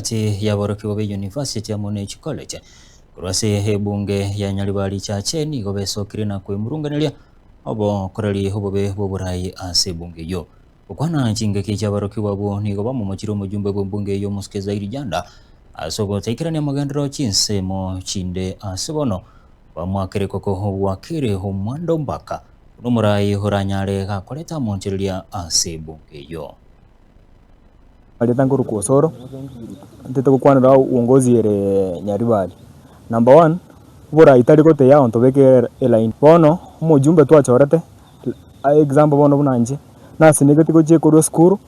Gati y'aborokigwa be university amo ne chicollege korwa ase ebunge ya Nyaribari Chache nigo besokire na kwemurunganeria obokoreri obobe bw'oborai ase ebunge eyio. Gokwana chingaki chi'aborokigwa abwo nigo bamomochire omojumbe bw'ebunge eyio Omosike Zairi Janda ase ogotaikerania amagenderero chinsemo chinde ase bono bamoakere koko ogwakire omwando mbaka buna omorai oranyare gakoreta amonchereria ase ebunge eyio. Marieta nkorokwa Osoro, ntete gokwanera uongozi ere Nyaribari. Number one, oborai tari gotebia abanto beke elaini. Bono omojumbe twachorete, example bono buna inche, nasinegete gochia korwa esukuru,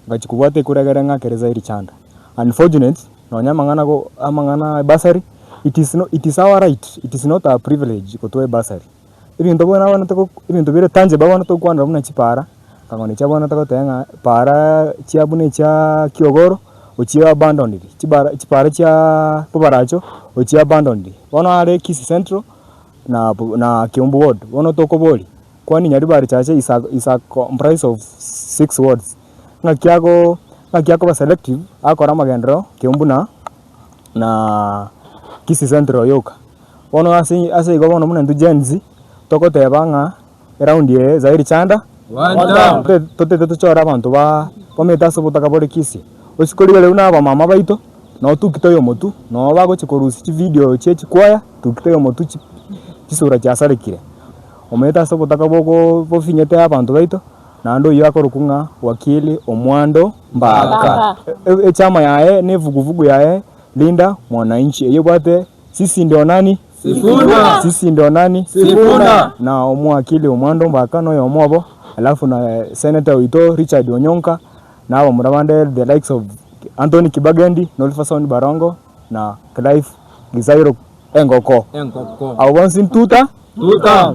ngachia kobwata ekura egere ng'akere Zairi Chanda. Unfortunate, nonya amang'ana go amang'ana ebasari, it is no it is our right, it is not our privilege gotoa ebasari. Ebinto bono abana togo ebinto bire tangible bono togokwanera buna chipara, Akang'onia chia bono togoteba ng'a paara chia buna echia kiogoro ochie abandoned, chibara chipara chiaaa bobaracho ochie abandoned. Bono are Kisii Central na na Kiambu ward, bono tokoboria, kwani Nyaribari Church is a is a comprise of six wards, ng'aki ago ng'aki akoba selective akore amagenderero Kiambu na na Kisii Central yoka. Bono ase ase igo bono buna intwe Gen Z, togoteba ng'a. Eraundi eye Zairi Chanda, totete tochore abanto bamete ase obotaka bore Kisii. Ochi korigereria buna abamama baito, noo tukite oyomotu, noo bagochia korusia chividio chie chikwaya, tukite oyomotu chisura chiasarekire. Omanyete ase obotaka bofinyete abanto baito, naende oyio akorokwa ng'a Wakili Omwando Mbaka. Echama yaye na evuguvugu yaye Linda Mwananchi, eyio ebwate Sisi ndio nani? Sifuna. Sisi ndio nani? Sifuna. Na omwakili Omwando Mbaka noyomo obo, alafu na Senator oito Richard Onyonka, na abamura bande the likes of Anthony Kibagendi, Nolfason Barongo na Clive Gisairo Engoko. Engoko. Abwo bonsi ntuta. Tuta.